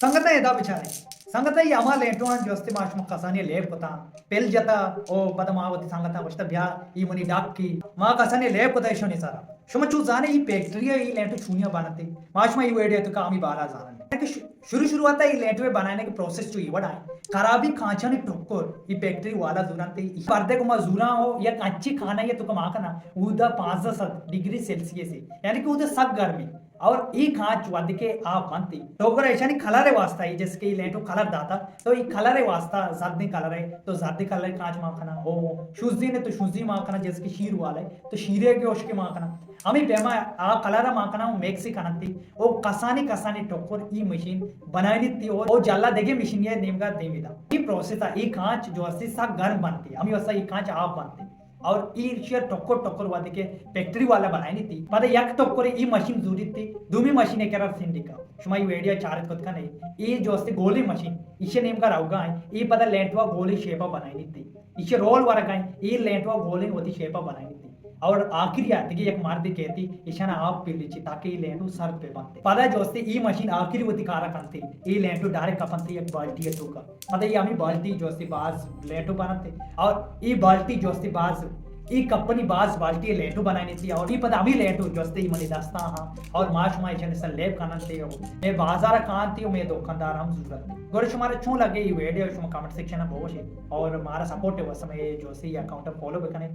سنگتاں ادا بچارے، سنگتاں، اے ہما لینٹو آں جو استے ما شما کسانی لیب کتا، پل جتا، او پدا ما وتی سنگتاں گوشتا بیا اے منی ڈاکی، ما کسانی لیب کتا ایشانی سرا۔ شما چو زانے اے فیکٹری اے لینٹو چونیا بنتے؟ ما شما اے ویڈیو تو کامی بارا زانن کہ ش-، شروع شروعات اے لینٹو بنانے کے پروسیس چو اے وڑا ہے۔ خرابی کانچانی ٹکر اے فیکٹری والا زورنتے، اے پردے کو ما زوراں ہو یک اچھی کھانا یہ تو کما کنا، اودا پانزدہ سد ڈگری سیلسیس ہے، یعنی کہ اودا سک گرمی۔ اور اے کانچ وھدے کہ آپ بنتی، تو اگر ایشانی کلر واسطہ ہے، جیسے کہ اے لینٹو کلر داتا، تو اے کلر واسطہ زردیں کلر ہے، تو زردیں کلر کانچ مان کنا، او شوزی نے تو شوزی مان کنا، جیسے کہ شیر والا ہے، تو شیرے کے اشکے مان کنا۔ ہمیں پیما آ کلر مان کنا، او میکس کنتی، او کسانی کسانی ٹکر اے مشین بنائینی تی، او، او جلا دگے مشین یہ نیمگا دیمی دا۔ اے پروسیس ہے، اے کانچ جو استی سک گرم بنتی، ہمیں واسطہ اے کانچ آپ بنتی۔ اور اے ایشی ٹکر ٹکر وھدے کہ فیکٹری والا بنائینی تی۔ پدا یک ٹکر اے مشین زوری تی، دومی مشین کرا سینڈی کا۔ شما اے ویڈیو چارت کت کنے، اے جو استی گولی مشین، ایشی نیمگا روگا ہیں، اے پدا لینٹوا گولی شیپا بنائینی تی۔ ایشی رول ورگا ہیں، اے لینٹوا گولی وتی شیپا بنائینی تی۔ اور آخری آتگی یک مردے کہتی، ایشانا آپ پلی چی تاکہ اے لینٹو سرد پہ بنتے۔ پدا جو استی اے مشین آخری وتی کارا کنتی، اے لینٹو ڈائریکٹ کپنتی یک بالٹی توکا۔ پدا اے ہمیں بالٹی جو استی باز لینٹو بنتے۔ اور اے بالٹی جو استی باز، اے کمپنی باز بالٹی لینٹو بنائینی تی۔ اور اے پدا ہمیں لینٹو جو استی منی دستا ہاں۔ اور ما شما ایشانی سر لیب کننتے ہو۔ میں بازار کانتی ہو، میں دکاندار ہم ضرورت ہے۔ گوڑے شمارا چون لگے اے ویڈیو، شما کمنٹ سیکشن میں بوشے۔ اور مارا سپورٹ ہے واسطے میں جو استی اکاؤنٹ فالو بکنے۔